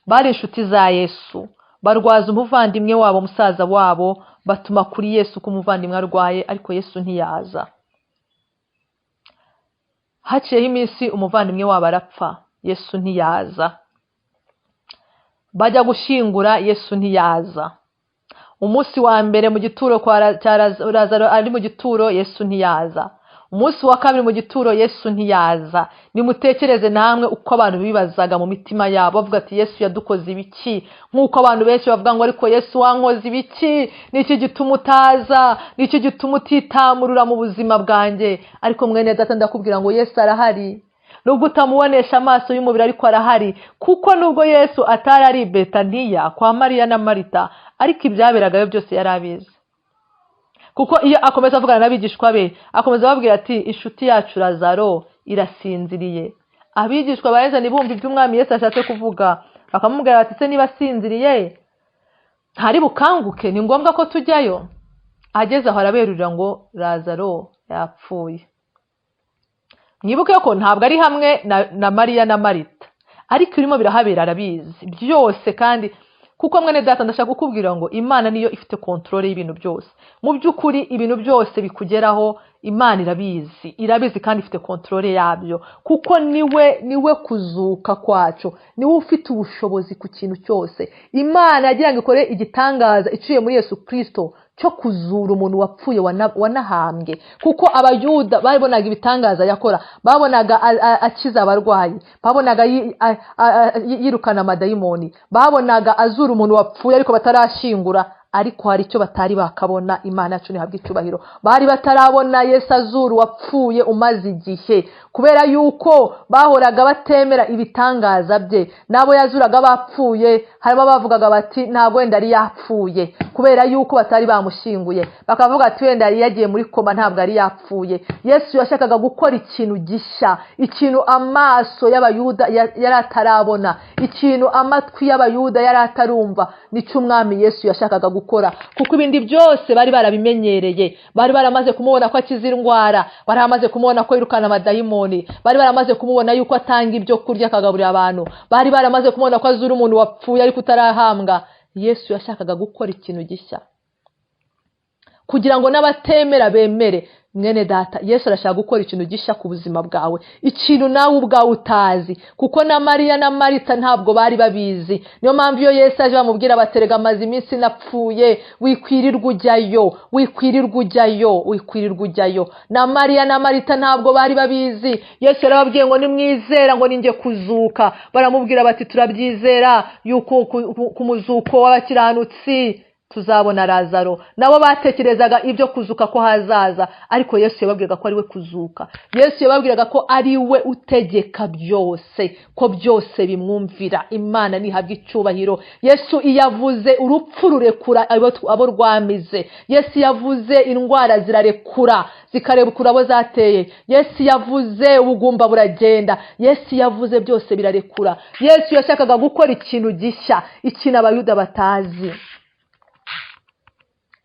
bari inshuti za Yesu. Barwaza umuvandimwe wabo, musaza wabo, batuma kuri Yesu ko umuvandimwe arwaye, ariko Yesu ntiyaza. Haciyeho iminsi umuvandimwe wabo arapfa, Yesu ntiyaza. Bajya gushyingura, Yesu ntiyaza. Umunsi wa mbere mu gituro kwa cya Lazaro ari mu gituro, Yesu ntiyaza. Umunsi wa kabiri mu gituro, Yesu ntiyaza. Nimutekereze namwe uko abantu bibazaga mu mitima yabo, bavuga ati Yesu yadukoze ibiki? Nk'uko abantu benshi bavuga ngo ariko Yesu wankoze ibiki? Niki gituma utaza? Niki gituma utitamurura mu buzima bwanjye? Ariko mwene data, ndakubwira ngo Yesu arahari. Nubwo utamubonesha amaso y'umubiri, ariko arahari. Kuko nubwo Yesu atari ari i Betaniya kwa Mariya na Marita, ariko ibyaberagayo byose yari abizi. Kuko iyo akomeza avugana n'abigishwa be, akomeza ababwira ati inshuti yacu Lazaro irasinziriye. Abigishwa ba Yesu ntibumve ibyo umwami Yesu ashatse kuvuga, bakamubwira bati se niba asinziriye ntari bukanguke, ni ngombwa ko tujyayo? Ageze aho araberurira ngo Lazaro yapfuye. Mwibuke ko ntabwo ari hamwe na Mariya na Marita, ariko ibirimo birahabera arabizi byose. Kandi kuko, mwene data, ndashaka kukubwira ngo Imana niyo ifite contrôle y'ibintu byose. Mu by'ukuri, ibintu byose bikugeraho Imana irabizi, irabizi kandi ifite contrôle yabyo, kuko niwe kuzuka kwacu, niwe ufite ubushobozi ku kintu cyose. Imana yagira ngo ikore igitangaza iciye muri Yesu Kirisito cyo kuzura umuntu wapfuye wanahambwe, kuko Abayuda babonaga ibitangaza yakora, babonaga akiza abarwayi, babonaga yirukana amadayimoni, babonaga azura umuntu wapfuye ariko batarashyingura. Ariko hari icyo batari bakabona. Imana yacu ntihabwa icyubahiro. Bari batarabona Yesu azura wapfuye umaze igihe, kubera yuko bahoraga batemera ibitangaza bye. N'abo yazuraga bapfuye, harimo abavugaga bati: "Ntabwo wenda yari yapfuye," kubera yuko batari bamushyinguye, bakavuga ati: "Wenda yari yagiye muri koma, ntabwo yari yapfuye." Yesu yashakaga gukora ikintu gishya, ikintu amaso y'Abayuda yari atarabona, ikintu amatwi y'Abayuda yari atarumva. Nicyo Umwami Yesu yashakaga gukora, kuko ibindi byose bari barabimenyereye. Bari baramaze kumubona ko akiza indwara, bari baramaze kumubona ko yirukana amadayimoni, bari baramaze kumubona yuko atanga ibyo kurya akagaburira abantu, bari baramaze kumubona ko azura umuntu wapfuye ariko utarahambwa. Yesu yashakaga gukora ikintu gishya kugira ngo n'abatemera bemere. Mwene data, Yesu arashaka gukora ikintu gishya ku buzima bwawe, ikintu nawe ubwawe utazi, kuko na Mariya na Marita ntabwo bari babizi. Niyo mpamvu iyo Yesu aje bamubwira baterega: "Amaze iminsi napfuye, wikwirirwa ujyayo, wikwirirwa ujyayo, wikwirirwa ujyayo." Na Mariya na Marita ntabwo bari babizi. Yesu yarababwiye ngo: "Nimwizera ngo ninjye kuzuka." Baramubwira bati: "Turabyizera yuko ku muzuko w'abakiranutsi tuzabona Lazaro." Nabo batekerezaga ibyo kuzuka ko hazaza, ariko Yesu yababwiraga ko ari we kuzuka. Yesu yababwiraga ko ari we utegeka byose, ko byose bimwumvira. Imana ntihabwa icyubahiro. Yesu iyo avuze, urupfu rurekura abo rwamize. Yesu iyo avuze, indwara zirarekura, zikarekura abo zateye. Yesu iyo avuze, ubugumba buragenda. Yesu iyo avuze, byose birarekura. Yesu yashakaga gukora ikintu gishya, ikintu Abayuda batazi.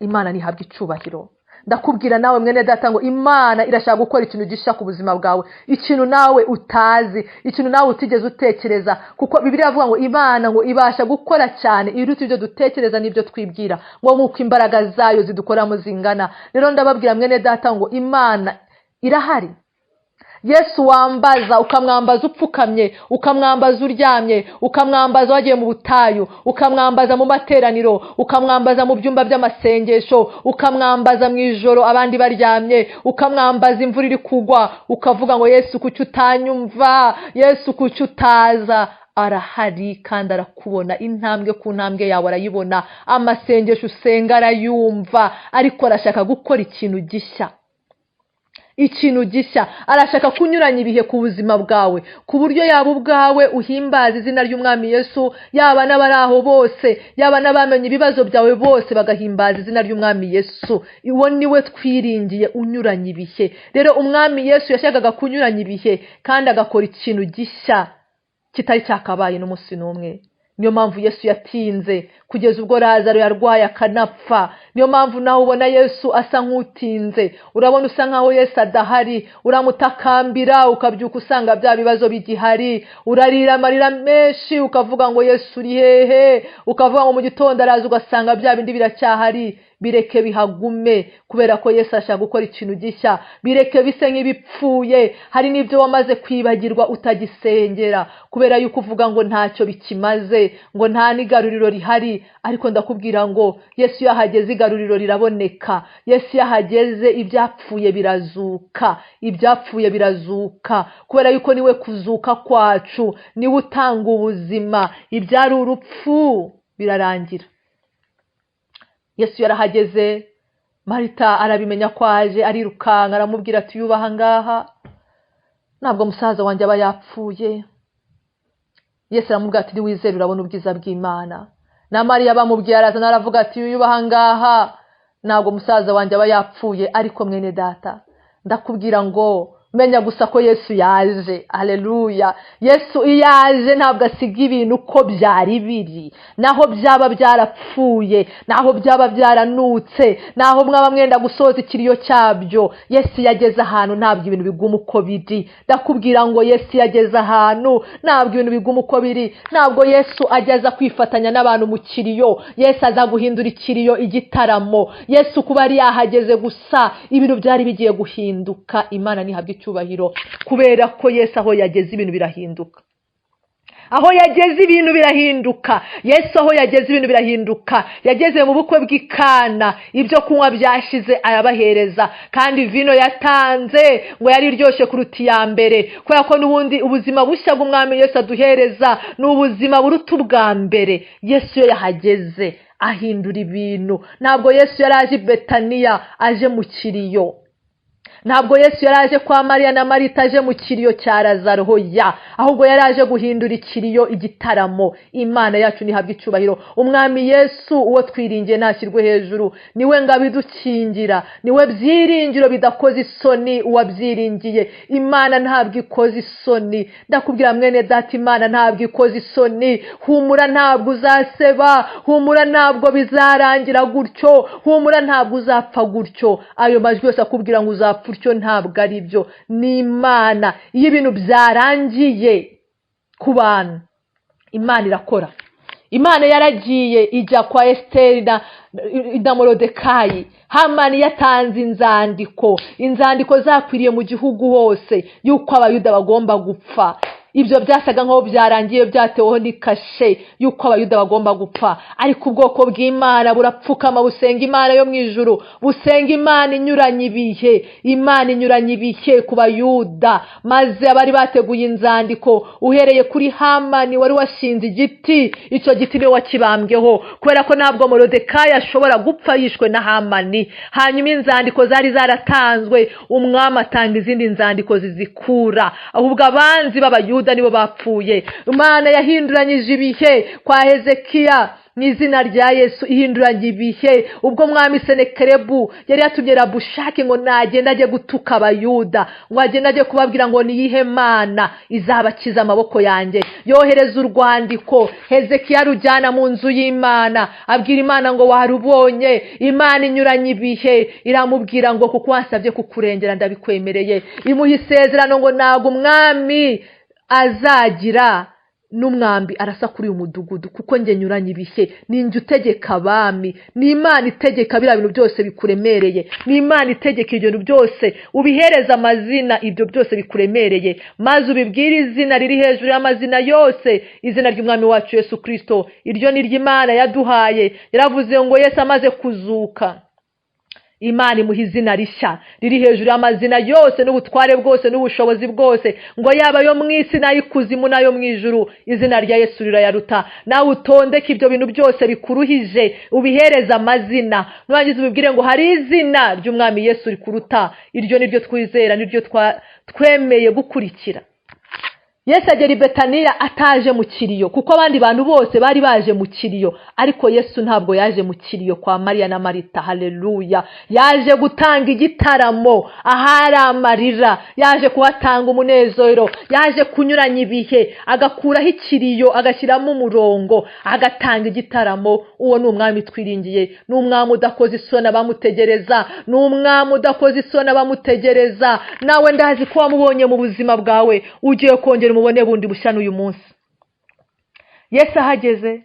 Imana ntihabwa icyubahiro. Ndakubwira nawe, mwene data, ngo Imana irashaka gukora ikintu gishya ku buzima bwawe, ikintu nawe utazi, ikintu nawe utigeze utekereza, kuko Bibiliya avuga ngo Imana ngo ibasha gukora cyane iruta ibyo dutekereza n'ibyo twibwira, ngo nk'uko imbaraga zayo zidukoramo zingana. Rero ndababwira, mwene data, ngo Imana irahari. Yesu wambaza, ukamwambaza upfukamye, ukamwambaza uryamye, ukamwambaza wagiye mu butayu, ukamwambaza mu materaniro, ukamwambaza mu byumba by'amasengesho, ukamwambaza mu ijoro abandi baryamye, ukamwambaza imvura iri kugwa, ukavuga ngo: "Yesu, kuki utanyumva? Yesu, kuki utaza?" Arahari kandi arakubona, intambwe ku ntambwe yawe arayibona, amasengesho usenga arayumva. Ariko arashaka gukora ikintu gishya, ikintu gishya. Arashaka kunyuranya ibihe ku buzima bwawe, ku buryo yaba ubwawe uhimbaza izina ry'Umwami Yesu, yaba n'abari aho bose, yaba n'abamenye ibibazo byawe bose bagahimbaza izina ry'Umwami Yesu. Uwo niwe twiringiye, unyuranya ibihe. Rero Umwami Yesu yashakaga kunyuranya ibihe kandi agakora ikintu gishya kitari cyakabaye n'umunsi n'umwe. Niyo mpamvu Yesu yatinze kugeza ubwo Lazaro yarwaye akanapfa. Niyo mpamvu nawe ubona Yesu asa nk'utinze, urabona usa nkaho Yesu adahari, uramutakambira, ukabyuka usanga bya bibazo bigihari, urarira amarira menshi, ukavuga ngo: "Yesu, uri hehe?" Ukavuga ngo mu gitondo araza, ugasanga bya bindi biracyahari. Bireke bihagume, kubera ko Yesu ashaka gukora ikintu gishya. Bireke bise nk'ibipfuye. Hari n'ibyo wamaze kwibagirwa, utagisengera, kubera yuko uvuga ngo ntacyo bikimaze, ngo nta n'igaruriro rihari. Ariko ndakubwira ngo Yesu iyo ahageze, igaruriro riraboneka. Yesu iyo ahageze, ibyapfuye birazuka, ibyapfuye birazuka, kubera yuko niwe kuzuka kwacu, niwe utanga ubuzima. Ibyari urupfu birarangira. Yesu yarahageze, Marita arabimenya ko aje, arirukanka, aramubwira ati: "Yubaha ngaha, ntabwo musaza wanjye aba yapfuye." Yesu aramubwira ati: "Niwizere urabona ubwiza bw'Imana." Na Mariya bamubwiye araza, aravuga ati: "Yubaha ngaha, ntabwo musaza wanjye aba yapfuye." Ariko mwene data, ndakubwira ngo Menya gusa ko Yesu yaje. Aleluya! Yesu iyo aje ntabwo asiga ibintu uko byari biri, naho byaba byarapfuye, naho byaba byaranutse, naho mwaba mwenda gusoza ikiriyo cyabyo. Yesu yageze ahantu ntabwo ibintu biguma uko biri. Ndakubwira ngo Yesu yageze ahantu ntabwo ibintu biguma uko biri. Ntabwo Yesu ajya aza kwifatanya n'abantu mu kiriyo. Yesu aza guhindura ikiriyo igitaramo. Yesu kuba yari yahageze gusa, ibintu byari bigiye guhinduka. Imana ntihabwe icyubahiro kubera ko Yesu aho yageze ibintu birahinduka. Aho yageze ibintu birahinduka. Yesu aho yageze ibintu birahinduka. Yageze mu bukwe bw'Ikana, ibyo kunywa byashize arabahereza, kandi vino yatanze ngo yari iryoshye kuruta iya mbere, kubera ko n'ubundi ubuzima bushya bw'Umwami Yesu aduhereza ni ubuzima buruta ubwa mbere. Yesu iyo yahageze ahindura ibintu. Ntabwo Yesu yari aje i Betaniya aje mu kiriyo. Ntabwo Yesu yari aje kwa Mariya na Marita aje mu kiriyo cya Lazaro, hoya, ahubwo yari aje guhindura ikiriyo igitaramo. Imana yacu ntihabwe icyubahiro. Umwami Yesu uwo twiringiye ntashyirwe hejuru. Niwe ngabo idukingira, niwe byiringiro bidakoze isoni uwabyiringiye. Imana ntabwo ikoze isoni. Ndakubwira mwene data, Imana ntabwo ikoze isoni. Humura, ntabwo uzaseba. Humura, ntabwo bizarangira gutyo. Humura, ntabwo uzapfa gutyo. Ayo majwi yose akubwira ngo uzapfa utyo ntabwo ari byo. Ni Imana. Iyo ibintu byarangiye ku bantu, Imana irakora. Imana yaragiye ijya kwa Esiteri na Morodekayi. Hamani yatanze inzandiko, inzandiko zakwiriye mu gihugu hose y'uko Abayuda bagomba gupfa. Ibyo byasaga nk'aho byarangiye, byateweho n'ikashe y'uko Abayuda bagomba gupfa, ariko ubwoko bw'Imana burapfukama, busenga Imana yo mu ijuru, busenga Imana inyuranye ibihe. Imana inyuranye ibihe ku Bayuda, maze abari bateguye inzandiko, uhereye kuri Hamani wari washinze igiti, icyo giti niwe wakibambweho, kubera ko ntabwo Morodekayi ashobora gupfa yishwe na Hamani. Hanyuma inzandiko zari zaratanzwe, umwami atanga izindi nzandiko zizikura, ahubwo abanzi b'Abayuda nibo bapfuye. Imana yahinduranyije ibihe kwa Hezekiya mu izina rya Yesu, ihinduranya ibihe ubwo mwami Senekerebu yari yatumye Rabushake ngo nagenda ajye gutuka Abayuda, ngo agende ajye kubabwira ngo niyihe mana izabakiza amaboko yanjye. Yohereza urwandiko, Hezekiya rujyana mu nzu y'Imana, abwira Imana ngo warubonye. Imana inyuranye ibihe, iramubwira ngo kuko wasabye kukurengera ndabikwemereye. Imuha isezerano ngo ntabwo umwami azagira n'umwambi arasa kuri uyu mudugudu, kuko njye nyuranye ibihe, ninjye utegeka abami. Ni Imana itegeka biriya bintu byose bikuremereye. Ni Imana itegeka ibyo bintu byose, ubihereza amazina ibyo byose bikuremereye, maze ubibwire izina riri hejuru y'amazina yose, izina ry'Umwami wacu Yesu Kirisito. Iryo ni ry'Imana yaduhaye. Yaravuze ngo Yesu amaze kuzuka, Imana imuha izina rishya riri hejuru y'amazina yose n'ubutware bwose n'ubushobozi bwose, ngo yaba ayo mu isi n'ay'ikuzimu n'ayo mu ijuru, izina rya Yesu rirayaruta. Nawe utondeke ibyo bintu byose bikuruhije, ubihereze amazina, nurangiza ubibwire ngo hari izina ry'Umwami Yesu rikuruta. Iryo ni ryo twizera, niryo twemeye gukurikira. Yesu agera i Betaniya ataje mu kiriyo, kuko abandi bantu bose bari baje mu kiriyo, ariko Yesu ntabwo yaje mu kiriyo kwa Mariya na Marita. Haleluya! Yaje gutanga igitaramo ahari amarira, yaje kuhatanga umunezero, yaje kunyuranya ibihe, agakuraho ikiriyo, agashyiramo umurongo, agatanga igitaramo. Uwo ni umwami twiringiye, ni umwami udakoze isoni abamutegereza, ni umwami udakoze isoni abamutegereza. Nawe ndazi ko wamubonye mu buzima bwawe, ugiye kongera umubone bundi bushya n'uyu munsi. Yesu ahageze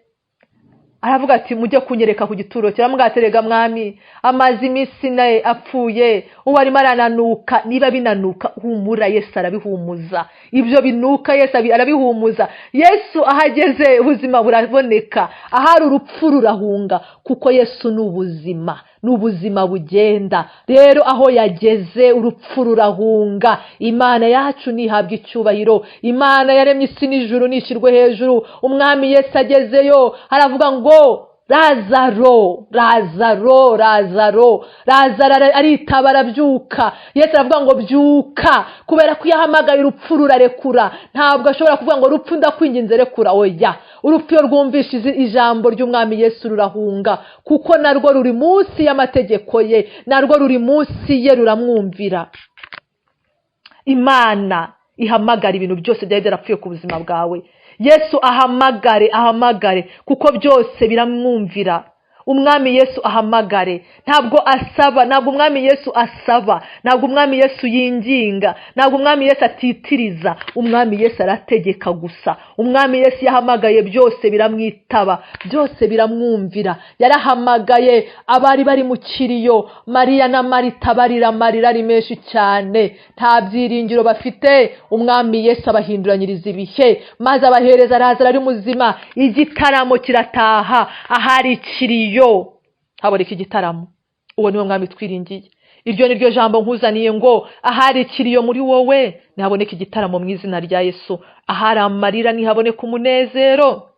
aravuga ati mujye kunyereka ku gituro cye. Aramubwira ati rega mwami, amaze iminsi naye apfuye, uwo arimo arananuka. Niba binanuka, humura, Yesu arabihumuza. Ibyo binuka Yesu arabihumuza. Yesu ahageze ubuzima buraboneka, ahari urupfu rurahunga, kuko Yesu ni ubuzima, ni ubuzima bugenda. Rero aho yageze urupfu rurahunga. Imana yacu ntihabwe icyubahiro. Imana yaremye isi n'ijuru nishyirwe hejuru. Umwami Yesu agezeyo aravuga ngo Lazaro, Lazaro, Lazaro. Lazaro aritaba, arabyuka. Yesu aravuga ngo byuka, kubera ko iyo ahamagaye urupfu rurarekura. Ntabwo ashobora kuvuga ngo rupfu ndakwinginze rekura, oya. Urupfu iyo rwumvishe ijambo ry'Umwami Yesu rurahunga, kuko narwo ruri munsi y'amategeko ye, narwo ruri munsi ye, ruramwumvira. Imana ihamagara ibintu byose byari byarapfuye ku buzima bwawe. Yesu ahamagare, ahamagare, kuko byose biramwumvira. Umwami Yesu ahamagare. Ntabwo asaba, ntabwo Umwami Yesu asaba, ntabwo Umwami Yesu yinginga, ntabwo Umwami Yesu atitiriza. Umwami Yesu arategeka gusa. Umwami Yesu yahamagaye, byose biramwitaba, byose biramwumvira. Yarahamagaye abari bari mu kiriyo, Mariya na Marita, barira amarira ari menshi cyane, nta byiringiro bafite. Umwami Yesu abahinduranyiriza ibihe, maze abahereza Lazaro ari muzima. Igitaramo kirataha. Ahari ikiriyo haboneka igitaramo. Uwo niwe Mwami twiringiye. Iryo ni ryo jambo nkuzaniye, ngo ahari ikiriyo muri wowe ntihaboneka igitaramo mu izina rya Yesu. Ahari amarira ntihaboneka umunezero.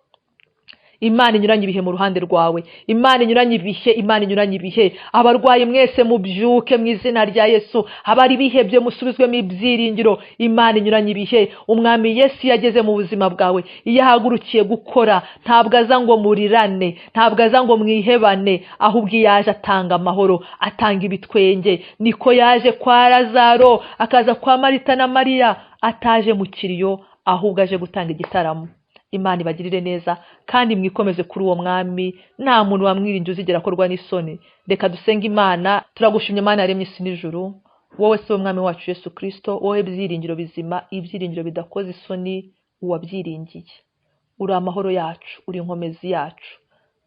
Imana inyuranye ibihe mu ruhande rwawe. Imana inyuranye ibihe, Imana inyuranye ibihe. Abarwayi mwese mubyuke mu izina rya Yesu. Abari bihebye musubizwemo ibyiringiro. Imana inyuranye ibihe. Umwami Yesu iyo ageze mu buzima bwawe, iyo ahagurukiye gukora, ntabwo aza ngo murirane, ntabwo aza ngo mwihebane, ahubwo iyo yaje atanga amahoro, atanga ibitwenge. Niko yaje kwa Lazaro, akaza kwa Marita na Mariya, ataje mu kiriyo, ahubwo aje gutanga igitaramo. Imana ibagirire neza kandi mwikomeze kuri uwo Mwami. Nta muntu wamwiringiye uzigera akorwa n'isoni. Reka dusenge Imana. Turagushimye, Imana yaremye isi n'ijuru, wowe se Umwami wacu Yesu Kirisito, wowe byiringiro bizima, ibyiringiro bidakoze isoni uwabyiringiye. Uri amahoro yacu, uri inkomezi yacu.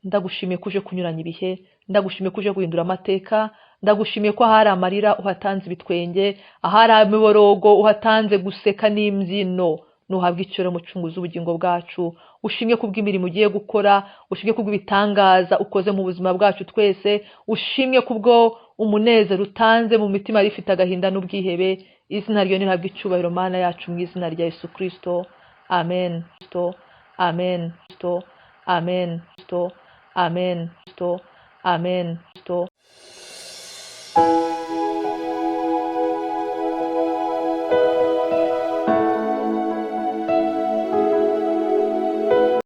Ndagushimiye ko uje kunyuranya ibihe, ndagushimiye ko uje guhindura amateka, ndagushimiye ko ahari amarira uhatanze ibitwenge, ahari imiborogo uhatanze guseka n'imbyino. Nuhabwa icyubahiro, Mucunguzi ubugingo bwacu. Ushimwe kubw'imirimo ugiye gukora, ushimwe kubw'ibitangaza ukoze mu buzima bwacu twese, ushimwe kubwo umunezero utanze mu mitima yari ifite agahinda n'ubwihebe. Izina ryawe nirihabwe icyubahiro, Mana yacu, mu izina rya Yesu Kirisito, amen. Amen. Amen. Amen. Amen.